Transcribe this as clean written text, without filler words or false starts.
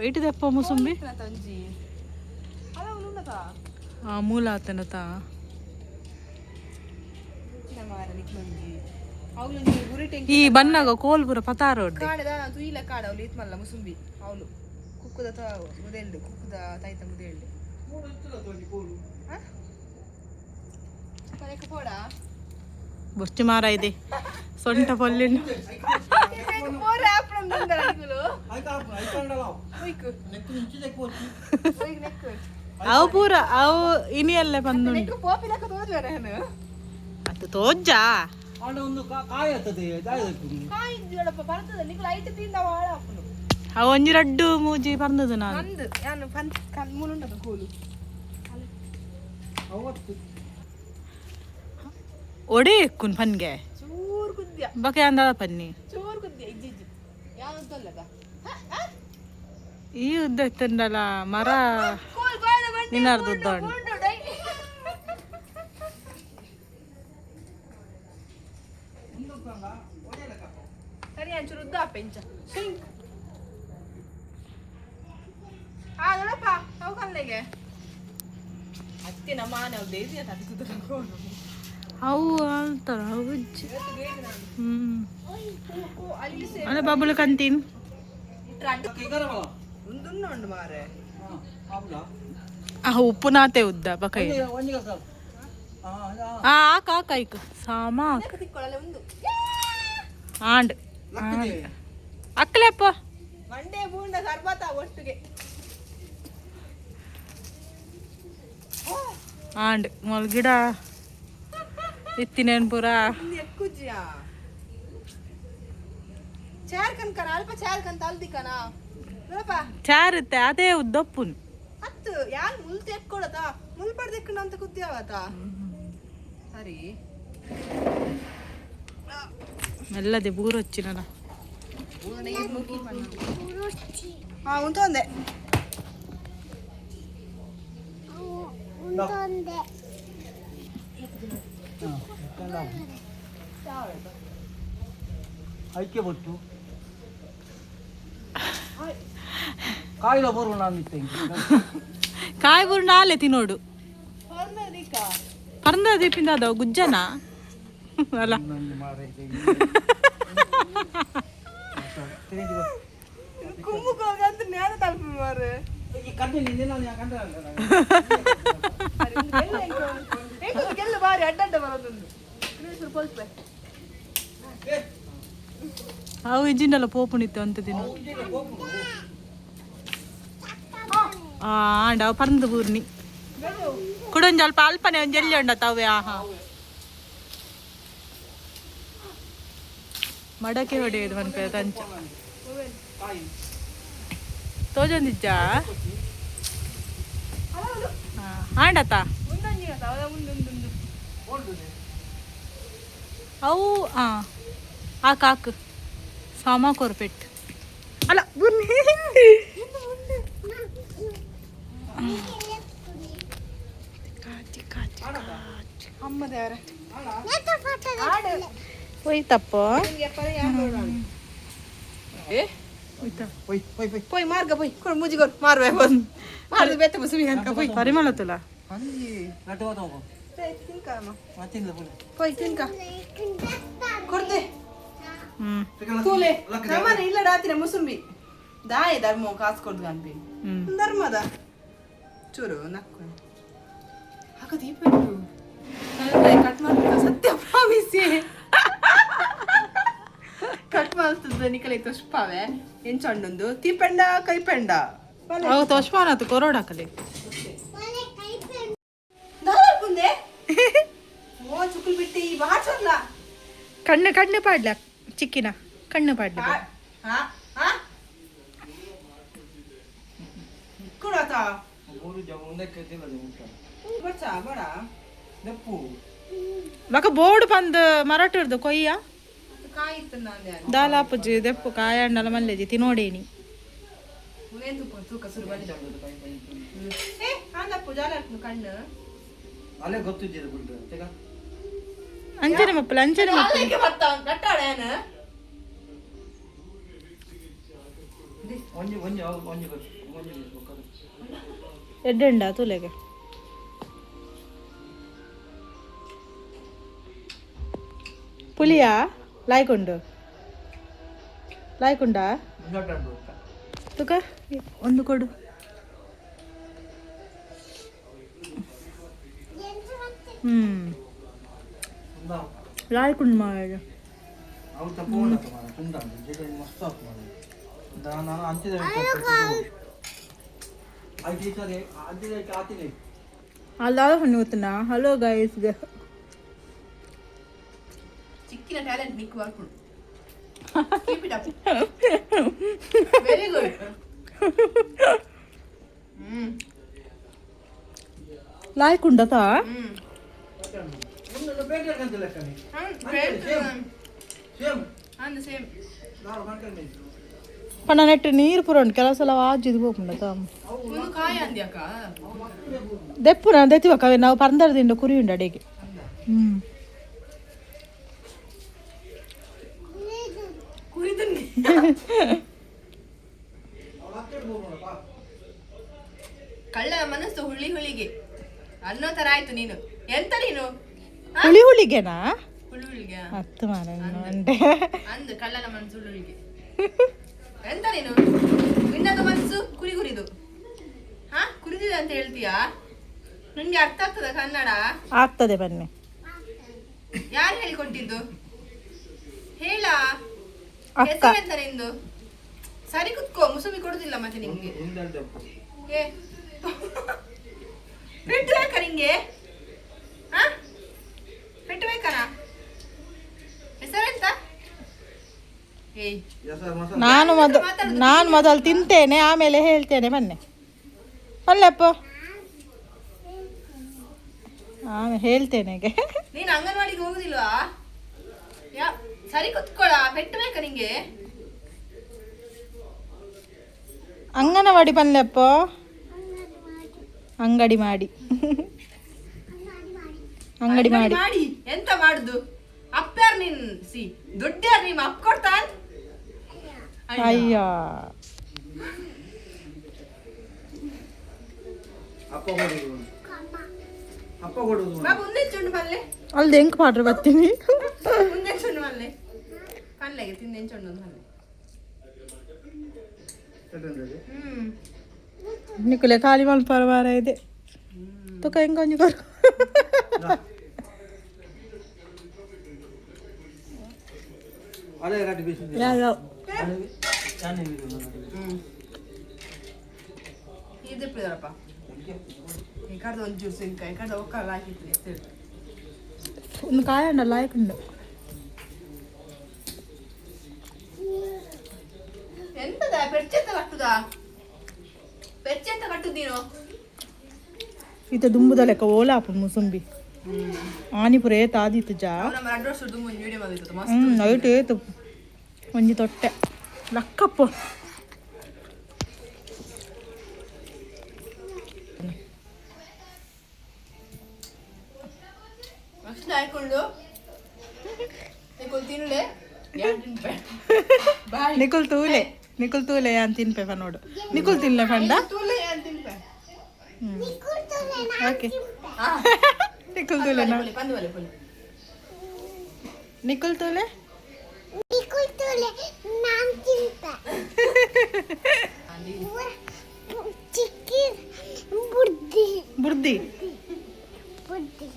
ಇಟ್ಟದಪ್ಪ ಮುಸುಂಬಿ. ಒಂಜಿ ಅಲ್ಲ ಉಂಡತಾ. ಆ ಮೂಲ ಆತನತ. ಮಾರ ನಿಕ್ಲೊಂಜಿ ಅವ್ಲೊಂಜಿ ಉರಿಟೆ. ಈ ಬನ್ನಾಗ ಕೋಲ್ ಪೂರ ಪತಾರೋಡ್ಡೆ. ಕಾಡದ ತುಯಿಲ ಕಾಡ ಅವ್ಲು ಇತ್ ಮಲ್ಲ ಮುಸುಂಬಿ ಅವ್ಲು ಕುಕ್ಕುದ ಮುದೆಲ್ಡು ಕುಕ್ಕುದ ತೈತ ಮುದೆಲ್ಡು ಪರಕ್ಕೆ ಪೋಡಾ. ಬೊಚ್ಚು ಮಾರ ಇದೆ ಸೊಂಟ ಪೊಲ್ಲಿನ. ಪೋರ ಆಪಣ ನಿಕುಲು. ಒಯ್ಕು ಒಯ್ಕ್ ನೆಕ್ಕು. ಅವು ಪೂರ ಅವು ಇನಿಯಲ್ಲೇ ಬಂದುಂಡು. ನೆಕ್ಕು ಪೋಪಿಲಕ್ಕ ತೋಜುವೆ ನಾನು. ಅದು ತೋಜ್ಜಾ. ಆಂಡ ಒಂದು ಕಾಯಿ ಆಗ್ತದೆ. ಕಾಯಿ ಇದ್ದೀರಪ್ಪ ಬರ್ತದೆ ನಿಕುಲು ಐಟ್ ತಿಂದ ವಾಳ ಆಪುನು. ಅವು ಒಂಜಿ ರಡ್ಡು ಮೂಜಿ ಬಂದದು ನಾನು. ಅಂದ್ ಯಾನು ಪನ್ ಕಣ್ ಮೂಲುಂಡದ ಕೋಲು. ಅವತ್ತು. ಒಡೆ ಎಕ್ಕುನ್ ಪನ್ಗೆ. ಚೂರು ಕುದ್ಯ. ಬಕೆ ಅಂದಾದ ಪನ್ನಿ. ಚೂರು ಕುದ್ಯ ಇಜ್ಜಿ ಯಾವ್ದಲ್ಲದ. ಈ ಉದ್ದ ಇತ್ತಂಡಲ ಮರ. ಕೋಲ್ ಬಾಯ್ದ ಬಂಡೆ. ನಿನ್ನಾರ್ದು ಉದ್ದ ಉಂಟು. ಉಂಡು ಡೈ. ಸರಿ ಅಂಚೂರು ಉದ್ದ ಅಪ್ಪ ಇಂಚ ಸಿಂಕ್ ಆ ನೋಡಪ್ಪ ಅವು ಕಲ್ಲೆಗೆ ಅತ್ತೆ ನಮ್ಮ ನಾವು ದೇವಿ ಅಂತ ಅದು. ಅವು ಅಂತಾರ ಅವು ಹ್ಮ್ ಅಲ್ಲ ಬಬುಲು ಕಂತೀನ್. ಉಂದುನ್ನ ಉಂಡು ಮಾರೆ. ಆ ಉಪ್ಪುನಾತೆ ಉದ್ದ ಬಕೈ. ಆ ಆಕ ಆಕ ಐಕ್ ಸಾಮ ಆಕ್. ತಿಕ್ಕೊಳ್ಳಲ್ಲ ಒಂದು. ಆಂಡ್ ಅಕ್ಕಲೆಪ್ಪ. ಮಂಡೆ ಬೂಂಡ ಸರ್ಬತ ಒಟ್ಟಿಗೆ. ಆಂಡ್ ಮೊಲ್ ಗಿಡ ಇತ್ತಿನೇನ್ ಪೂರ. ಒಂದು ಎಕ್ಕುಜ್ಜಿಯಾ ಚಾರ್ ಕನ್ಕನ ಅಲ್ಪ ಚಾರ್ ಕಂತ ಅಲ್ದಿಕನ ನೋಡಪ್ಪ. ಚಾರುತ್ತೆ ಅದೇ ಉದ್ದಪ್ಪುನ್. ಹತ್ತು ಯಾರು ಮುಲ್ ತೆಕ್ಕೊಡತ ಮುಲ್ ಪಡ್ದೆಕ್ಕಣ ಅಂತ ಕುದ್ಯಾವತ ಸರಿ. ಮೆಲ್ಲದೆ ಬೂರೊಚ್ಚಿನಲ. ಹಾ ಉಂಟೊಂದೆ. ಐಕ್ಯ ಬೊಟ್ಟು ಕಾಯಿಲ ಬರು ನಾನು ಇತ್ತೆ. ಕಾಯಿ ಬೂರು ನಾಲೆ ತಿನ್ನೋಡು. ಪರ್ಂದ ದೀಪಿಂದ ಅದ ಗುಜ್ಜನ ಅಲ್ಲ. ಕುಮ್ಮುಕ್ ಹೋಗಂತ ನೇರ ತಲುಪು ಮಾರೆ. ಈ ಕಣ್ಣು ನಿನ್ನೆ ನಾನು ಕಂಡ. ಗೆಲ್ಲು ಬಾರಿ ಅಡ್ಡ ಅಡ್ಡ ಬರೋದೊಂದು ಸ್ವಲ್ಪ. ಅವು ಇಜ್ಜಿಂಡಲ್ಲ ಪೋಪುಣಿತ್ತು ಅಂತ ದಿನ ಆ ಆಂಡ ಅವು ಪರ್ಂದ ಬೂರ್ನಿ ಕುಡೊಂಜಿ ಅಲ್ಪ ಅಲ್ಪನೆ ಒಂಜಿ ಎಲ್ಲಿ ಉಂಡ ತವೆ ಆಹಾ ಮಡಕೆ ಹೊಡೆಯೋದು ಮನ್ಪೆ ತಂಚ ತೋಜೊಂದಿಜ್ಜಾ. ಆಂಡತ. ಮುಂದೊಂಜಿ ಅವದ ಮುಂದೊಂದು. ಅವು ಆ ಆಕ್ ಆಕ್ ಸಾಮ ಕೊರ್ಪೆಟ್ ಅಲ್ಲ ಬುರ್ನಿ. ಅಮ್ಮ ದೇವರ. ಹೋಯ್ತಪ್ಪ. ಹೋಯ್ತಾ. ಪೊಯ್ ಪೊಯ್ ಪೊಯ್. ಪೋಯ್ ಮಾರ್ಗ ಪೋಯ್ ಕೊಡು ಮುಜಿ ಕೊಡು ಮಾರ್ವೆ ಬಂದು ಮಾರ್ದು ಬೆತ್ತ ಮುಸುಮಿ ಅಂತ ಪೋಯ್. ಪರಿಮಳ ತುಲ. ಲಡ್ಡು ಹೋಗು. ತಿನ್ಕಮ್ಮ. ತಿನ್ಲ ಪುಲೆ. ಪೋಯ್ ತಿನ್ಕ ಕೊಡ್ದೆ. ಹ್ಮ್. ತೂಲೆ ನಮ್ಮನೆ ಇಲ್ಲ ರಾತ್ರಿ ಮುಸುಂಬಿ ದಾಯ ಧರ್ಮ ಕಾಸು ಕೊಡ್ದು ಅನ್ಪಿ. ಹ್ಮ್. ಧರ್ಮದ ಚೂರು ನಕ್ಕು ಹಾಕ ದೀಪ ಇಟ್ಟು ಕಟ್ ಮಾಡ್ತಾ ಸತ್ಯ ಪ್ರಾಮಿಸಿ ಕಟ್ ಮಾಡ್ತದ ನಿಕಲೆ ತುಷ್ಪಾವೆ ಎಂಚೊಂಡೊಂದು ತೀಪೆಂಡ ಕೈಪೆಂಡ. ಅವು ತೋಷ್ಪಾನತು ಕೊರೋಡಾಕಲೆ. ದಾದಲ್ಪುಂದೆ ಓ ಚುಕ್ಕುಲ್ ಬಿಟ್ಟಿ ಈ ಬಾಚರ್ಲ. ಕಣ್ಣು ಕಣ್ಣು ಪಾಡ್ಲ ಚಿಕ್ಕಿನ ಕಣ್ಣು ಪಾಡ್ಲ. ಹಾ ಹಾ ಕುಡತಾ. ಮೂರು ಜ ಮುಂದಕ್ಕೆ ತಿನ್ನದು ಉಂಟು. ಬಚ್ಚ ಬೇಡ. ದಪ್ಪು. ಬಕ ಬೋರ್ಡ್ ಪಂದ್ ಮರಟುರ್ದು ಕೊಯ್ಯ. ಕಾಯಿತ್ತು ನಾನು. ದಾಲಾಪುಜಿ ದೆಪ್ಪು ಕಾಯಾಂಡಲ ಮಲ್ಲೆಜಿ ತಿನೋಡೇನಿ. ಏನು ತೂಕ ತೂಕ ಸುರು ಬನ್ನಿ ಏ ಆಂದಪ್ಪು ಜಾಲ ಕಣ್ಣು. ಅಲ್ಲೇ ಗೊತ್ತಿದ್ದಿದ್ದು ಬಿಡ್ರಿ ತೆಗ. ಅಂಚನೆ ಮಪ್ಪಲ ಅಂಚನೆ ಮಪ್ಪಲ. ಅಲ್ಲಿಗೆ ಬರ್ತಾ ನಟ್ಟಾಡ ಏನು ಒಂಜಿ ಒಂಜಿ ಒಂಜಿ ಒಂಜಿ ಎಡ್ಡೆ ಉಂಡ ತೂಲೆಗೆ. ಪುಲಿಯಾ ಲಾಯ್ಕುಂಡು ಲಾಯ್ಕುಂಡಾ ತುಕ ಒಂದು ಕೊಡು. ಹ್ಮ್ ಲಾಯ್ಕುಂಡು ಮಾಡ. ಅವು ತಪ್ಪು ತುಂಡ ಮಸ್ತ್ ನಾನು ಅಂಚಿದ ಅಂಚಿದ ಆತಿದೆ. ಅಲ್ಲಾದ ಹೊಣ್ಣು ಗೊತ್ತನಾ? Hello guys. ಚಿಕ್ಕಿನ ಟ್ಯಾಲೆಂಟ್ ನಿಕ್ work. Keep it up, very good. ಹ್ಮ್. ಲಾಯ್ಕುಂಡತಾ. ಹ್ಮ್. ಒಂದು ಬೇಟೆ ಕಂತ ಲೆಕ್ಕನೆ. ಹ್ಮ್. ಸೇಮ್. ಅಂದ ಸೇಮ್. ನಾನು ಮಾಡ್ಕೊಂಡು. ಪಂಡ ನೆಟ್ಟು ನೀರು ಪೂರ ಉಂಟು, ಕೆಲವು ಸಲ ವಾಜಿದ್ ಹೋಗ್ಬಿಡತ. ಒಂದು ಕಾಯ ಅಂದ್ಯಾಕ? ದೆಪ್ಪು ನಾನು ದೆತ್ತಿವ ಕವೆ ನಾವು ಪಂದರದಿಂದ ಕುರಿ ಉಂಡು ಅಡಿಗೆ. ಹ್ಮ್. ಕುರಿದನ್ಗೆ. ಕಳ್ಳ ಮನಸ್ಸು ಹುಳಿ ಹುಳಿಗೆ ಅನ್ನೋ ತರ ಆಯ್ತು ನೀನು. ಎಂತ ನೀನು? ಹುಳಿ ಹುಳಿಗೆನಾ? ಹುಳಿ ಹುಳಿಗೆ. ಹತ್ತು ಮಾರ ಉಂಟೆ. ಅಂದು ಕಳ್ಳನ ಮನಸ್ಸು ಹುಳಿ ಹುಳಿಗೆ. ಎಂತ ನೀನು? ನಿನ್ನದು ಮನಸ್ಸು ಕುರಿ ಕುರಿದು. ಹಾ, ಕುರಿದಿದೆ ಅಂತ ಹೇಳ್ತೀಯಾ? ನಿನ್ಗೆ ಅರ್ಥ ಆಗ್ತದ ಕನ್ನಡ? ಆಗ್ತದೆ ಬನ್ನಿ. ಯಾರು ಹೇಳಿಕೊಟ್ಟಿದ್ದು ಹೇಳ? ಅಕ್ಕ. ಹೆಸರೆಂತ ನಿಂದು? ಸರಿ ಕುತ್ಕೋ, ಮುಸುಬಿ ಕೊಡುದಿಲ್ಲ ಮತ್ತೆ ನಿಂಗೆ. ಏ, ಪೆಟ್ಟು ಬೇಕಾ ನಿಂಗೆ? ಹಾ, ಪೆಟ್ಟು ಬೇಕಾನಾ? ಹೆಸರೆಂತ? ಏಯ್. ನಾನು ಮೊದಲು ತಿಂತೇನೆ, ಆಮೇಲೆ ಹೇಳ್ತೇನೆ. ಬನ್ನಿ ಅಲ್ಲಪ್ಪ, ಆಮೇಲೆ ಹೇಳ್ತೇನೆ. ನೀನು ಅಂಗನವಾಡಿಗೆ ಹೋಗುದಿಲ್ವಾ? ಯಾ, ಸರಿ ಕುತ್ಕೊಳ. ಪೆಟ್ಟು ಬೇಕಾ ನಿಂಗೆ? ಅಂಗನವಾಡಿ ಪನ್ಲೆಪ್ಪ, ಅಂಗಡಿ ಮಾಡಿ, ಅಂಗಡಿ ಮಾಡಿ. ಮಾಡಿ ಎಂತ ಮಾಡುದು? ಅಪ್ಪಾರ್ ನೀನ್ ಸಿ ದುಡ್ಡ್ಯಾರ್ ನಿಮ್ಮ ಅಪ್ಪ ಕೊಡ್ತಾನ್? ಅಯ್ಯ. ಅಪ್ಪ ಕೊಡುದು, ಅಪ್ಪ ಕೊಡುದು. ಬಾಬು, ಒಂದೇ ಚುಂಡು ಪಲ್ಲೆ. ಅಲ್ದು ಹೆಂಗ್ ಪಾಡ್ರೆ ಬರ್ತೀನಿ. ಒಂದೇ ಚುಂಡು ಪಲ್ಲೆ ಪಲ್ಲೆಗೆ ತಿಂದೆ ಚುಂಡು ಒಂದು ಪಲ್ಲೆ. ಹ್ಮ್. ನಿಕುಲೆ ಖಾಲಿ ಮಲ್ಪರ ವಾರ ಇದೆ ತುಕ ಹೆಂಗ ಒಂಜಿ ಕೊರು. ಅದೇ ರಡ್ಡು ಪೀಸ್. ಯಾವ? ಹ್ಮ್, ಇದು ಪ್ರಿಯರಪ್ಪ ಈ ಕಡ್ದು ಒಂದು ಜ್ಯೂಸ್ ಇಂಕ ಈ ಕಡ್ದು ಒಕ್ಕಲ್ಲ ಹಾಕಿತ್ತು. ಒಂದು ಕಾಯ ಉಂಡಲ್ಲ, ಲಾಯ್ಕುಂಡು. ಎಂತದ ಪೆರ್ಚೆಂತ ಕಟ್ಟುದಾ? ಪೆರ್ಚೆಂತ ಕಟ್ಟುದು ನೀನು? ಈತ ದುಂಬುದ ಲೆಕ್ಕ ಓಲ ಆಪುಂಡು ಮುಸುಂಬಿ ಆನಿಪುರ ಏತ್ ಆದಿತ್ತು ಜಾ. ನಮ್ಮ ರಡ್ಡು ವರ್ಷ ದುಂಬು ಒಂದು ವಿಡಿಯೋ ಮಾಡಿತ್ತು ಮಸ್ತ್. ಹ್ಮ್, ಐಟ್ ಏತು ಒಂಜಿ ತೊಟ್ಟೆ ಲಕ್ಕಪ್ಪ. ಅಷ್ಟು ಹಾಕೊಂಡು ನಿಕೊಲ್ ತಿನ್ಲೆ, ಬಾಯ್. ನಿಕುಲ್ ತೂಲೆ, ನಿಕುಲ್ ತೂಲೆ ಅಂತ ತಿನ್ಪೆ ನೋಡು. ನಿಕುಲ್ ತಿನ್ಲೆ ಪಂಡ. ತೂಲೆ ಅಂತ ತಿನ್ಪೆ. ಓಕೆ, ನಿಕುಲ್ ತೂಲೆ ನಾ. ಪಂದು ಬಲೆ ಪುಲೆ. ನಿಕುಲ್ ತೂಲೆ. ಚಿಕ್ಕಿ ಬುದ್ಧಿ. ಬುರ್ದಿ. ಬುದ್ಧಿ.